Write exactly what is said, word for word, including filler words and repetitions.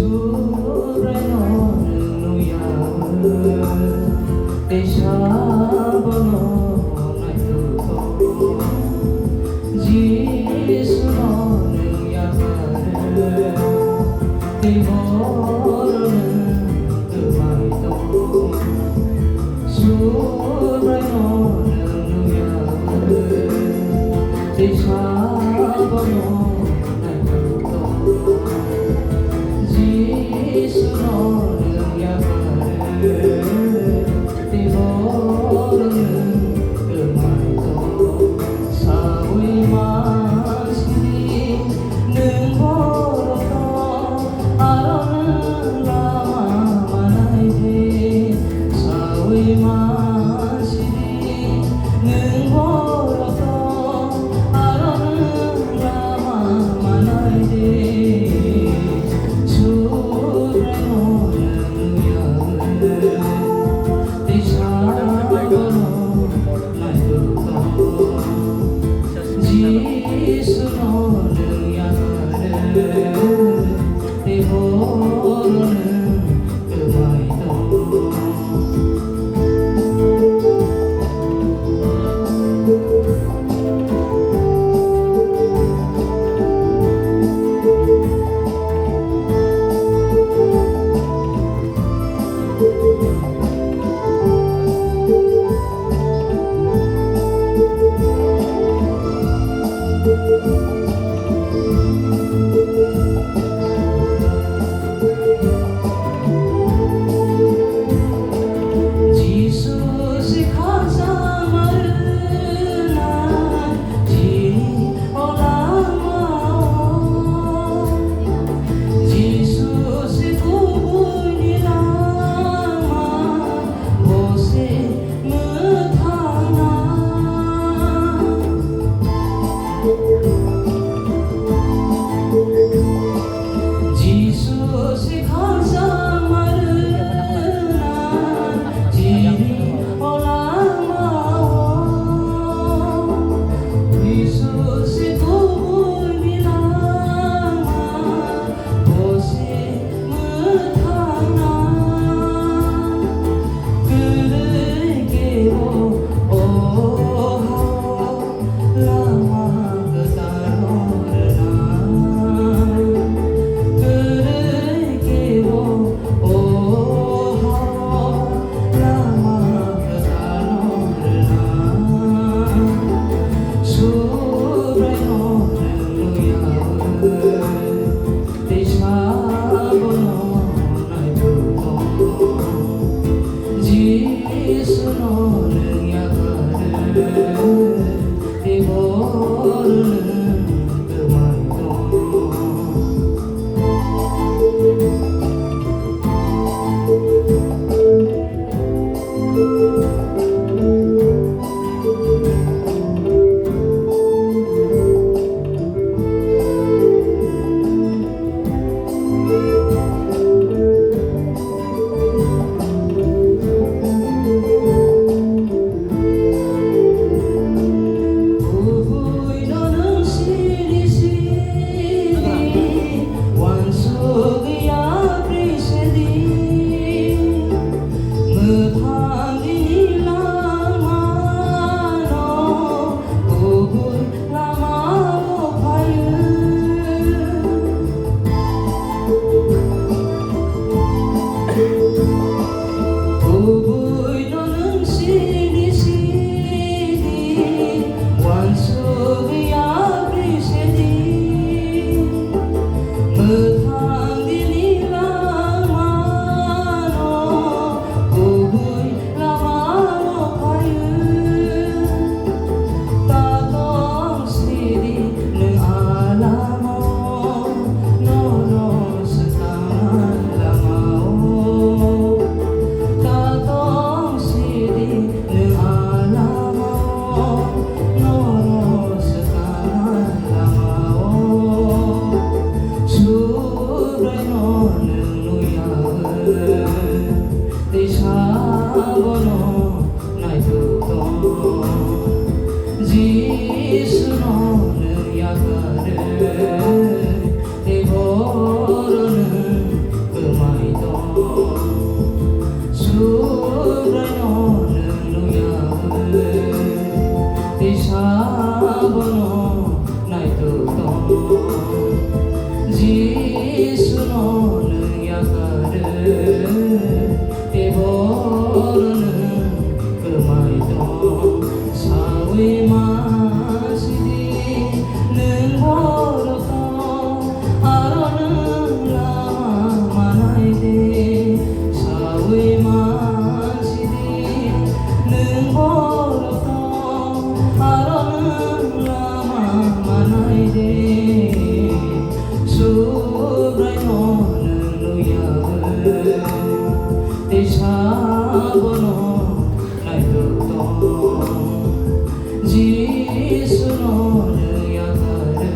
Subraino nwng nukya, tei sabono naitugkha. Jisuno nwng yapharwi, tei borok nwng twmai tongo. Subraino nwng nukya, tei sabono naitugkha. Jisuno nwng yapharwi, tei borok nwng twmai tongo. Saui mansidi nwng borokno, aro nwng lama manai di. Saui mansidi nwng borokno, aro nwng lama manai di. Subraino nwng yaui, tei sabono naitugkha. Jisuno nwng yapharwi, tei borokno twmai tongo. Jisu se khakchangma rwna chini o lama o. Jisu se kubuni lama, bo se mwthangna. Jisu se khakchangma rwna chini o lama o. Jisu se kubuni lama, bo se mwthangna. Kwrwi kebo o ha-o lama kwtalo rwna. Kwrwi kebo o ha-o lama kwtalo rwna. Subraino nwng yaui, tei sabono naitugkha. Jisuno nwng yapharwi, tei borok nwng twmai tongo. Bono naitok tong, Jisu no nwng yakarwi, tei boro nwng kwmai tong. Subrai no nwng nukyawi, tei sabono naitok tong, Jisu no nwng yakarwi, tei boro nwng kwmai tong. Sawi mansidi nwng borok tong, aro nwng lama manai de. Sawi mansidi nwng borok tong, aro nwng lama manai de. Subrai no nwng nukyawi, tei sabono naitok tong, Jisu no nwng yakarwi,